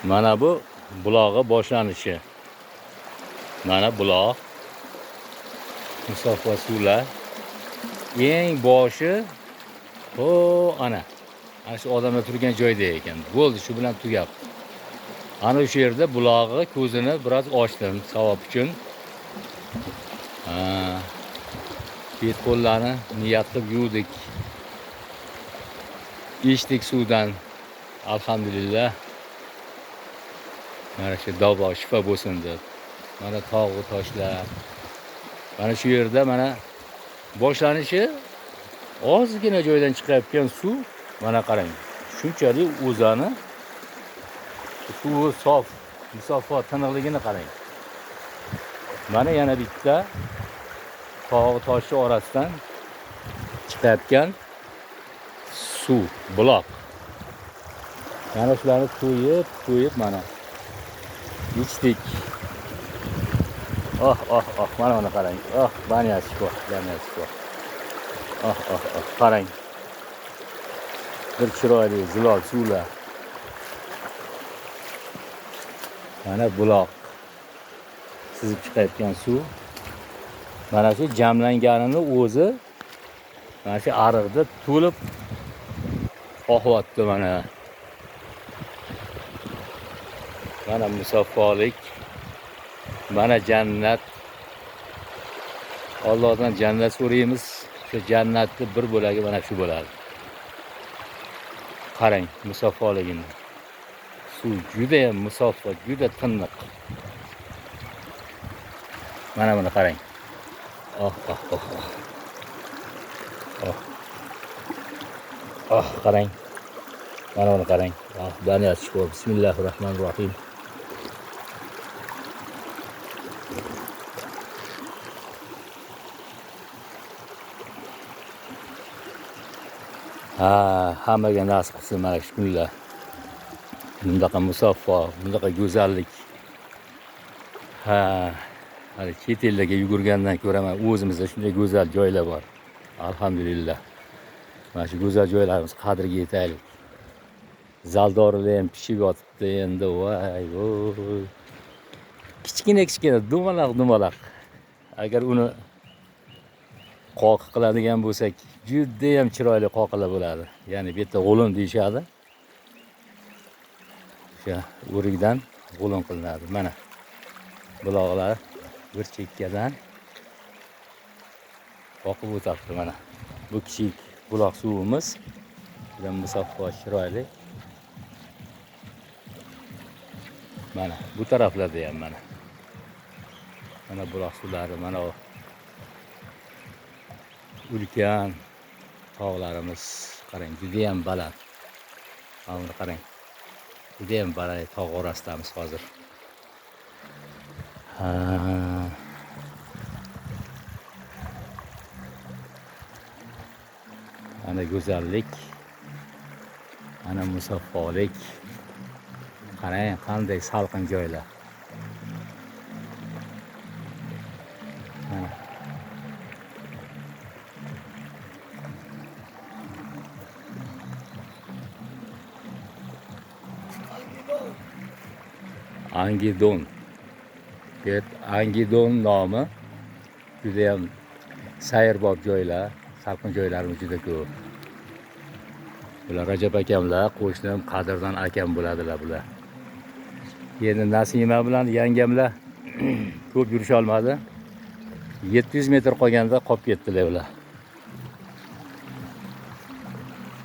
Mana bu bulog'i boshlanishi. Mana buloq. Musaffo suvlar. Eng boshi o ana. Ana shu odamlar turgan joyda ekan. Bo'ldi, shu bilan tugabdi. Ana o'sha yerda bulog'i ko'zini biroz ochdim savob uchun. Bet qo'llarni niyat qilib yuvdik. Ichdik suvdan. Alhamdulillah. Mana shu davo shifo bo'lsin deb. Mana tog'u toshlar. Mana shu yerda mana boshlanishi ozgina joydan chiqayotgan suv, mana qarang. Shunchalik o'zani suvi sof, musaffo, tiniqligini qarang. Mana yana bitta tog' toshi orasidan chiqayotgan suv, buloq. Mana shularni to'yib, to'yib mana ichdik. Oh, oh, oh, mana buni qarang. Oh, banyasi bor, banyasi bor. Oh, oh, oh, qarang. Bir chiroyli zilol suvlar. Mana buloq. Sizib chiqayotgan suv. Mana shu jamlanganini o'zi mana shu ariqda to'lib oqyapti mana. Mana musaffolik. Mana jannat. Allohdan jannat so'raymiz. Shu jannatning bir bo'lagi mana shu bo'ladi. Qarang musaffoligini. Suv juda ham musaffo, juda tiniq. Mana buni qarang. Oh, oh, oh, oh. Oh. Oh, qarang. Mana buni qarang. Oh, baniyat shukr. Bismillahirrahmanirrahim. Ha, hammaga nasib qilsin mana shu kunlar. Bundaqa musaffo, bundaqa go'zallik. Ha, hali chet ellarga yugurgandan ko'ra mana o'zimizda shunday go'zal joylar bor. Alhamdulillah. Mana shu go'zal joylarimiz qadriga yetaylik. Zaldorilar ham pishib yotibdi endi, voy voy. Kichkina kichkina dumaloq dumaloq. Agar uni qoqi qiladigan bo'lsak, juda ham chiroyli qoqilar bo'ladi. Ya'ni bu yerda g'ulun deyishadi. O'sha o'rikdan g'ulun qilinadi. Mana buloqlar bir chekkadan oqib o'tadi mana. Bu kichik buloq suvimiz. Juda musaffo, chiroyli. Mana bu taraflarda ham mana. Mana buloq suvlari, mana ulkan tog'larimiz, qarang, juda ham baland. Mana buni qarang. Juda ham baland tog' orasidamiz hozir. Ha. Ana go'zallik, ana musaffolik. Qarang, qanday salqin joylar. Mana. Angidon. Evet, Angidon nomi juda ham sayrbop joylar, salqin joylarimiz juda ko'p. Bular Rajab akamlar, qo'shnim qadrdon akam bo'ladilar bular. Endi Nasima bilan yangamlar ko'p yurisha olmadi. 700 metr qolganda qolib ketdilar ular.